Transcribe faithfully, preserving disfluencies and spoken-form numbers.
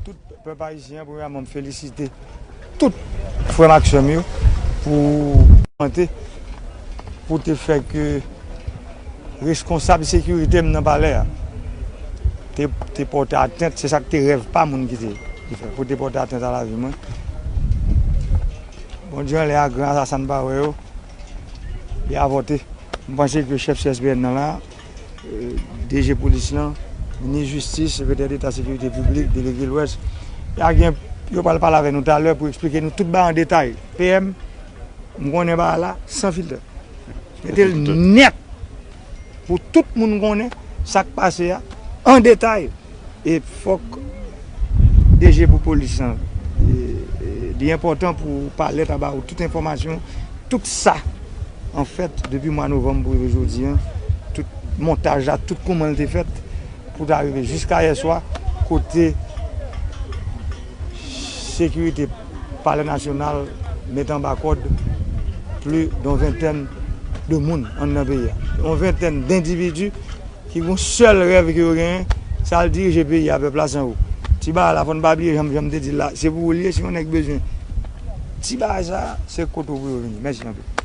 Tout pèp ayisyen, premyèman, m felisite tout frè m ak sè m yo pou tante, pou te fè ke reskonsab sekirite m nan palè a te, te pòte atent, se sa k te rèv pa moun ki te, ki fè, pou te pòte atent a lavi mwen. Bondye anlè a gran, asasen pa wè yo, li avòte. M panse ke chèf C S P N nan la, D G polis lan, minis jistis, sekretè deta sekirite piblik, delege Lwès, y a gen, yo pral pale avè nou talè pou eksplike nou tout bagay an detay. P M, m konnen bagay la san filtè. Mete l nèt pou tout moun konnen sa k pase a an detay. E fòk D G pou polis lan, e, e, li enpòtan pou palè ta ba ou tout enfòmasyon, tout sa, anfèt, depi mwa novanm pou rive jodi a, tout montaj la, tout kòman l te fèt, pou ta rive jiska yè swa, kote sekirite Palè Nasyonal met anba kòd plis d'une vingtaine de moun anndan peyi a. Yon ventèn dendividi ki gon sèl rèv ke yo genyen, se al dirije peyi a, pèp la san ou. Ti bagay la, fò n pa bliye, jan, jan m te di l la, se pou ou l ye, si yon nèg bezwen ti bagay sa, se kote w pou yo vini. Mèsi anpil.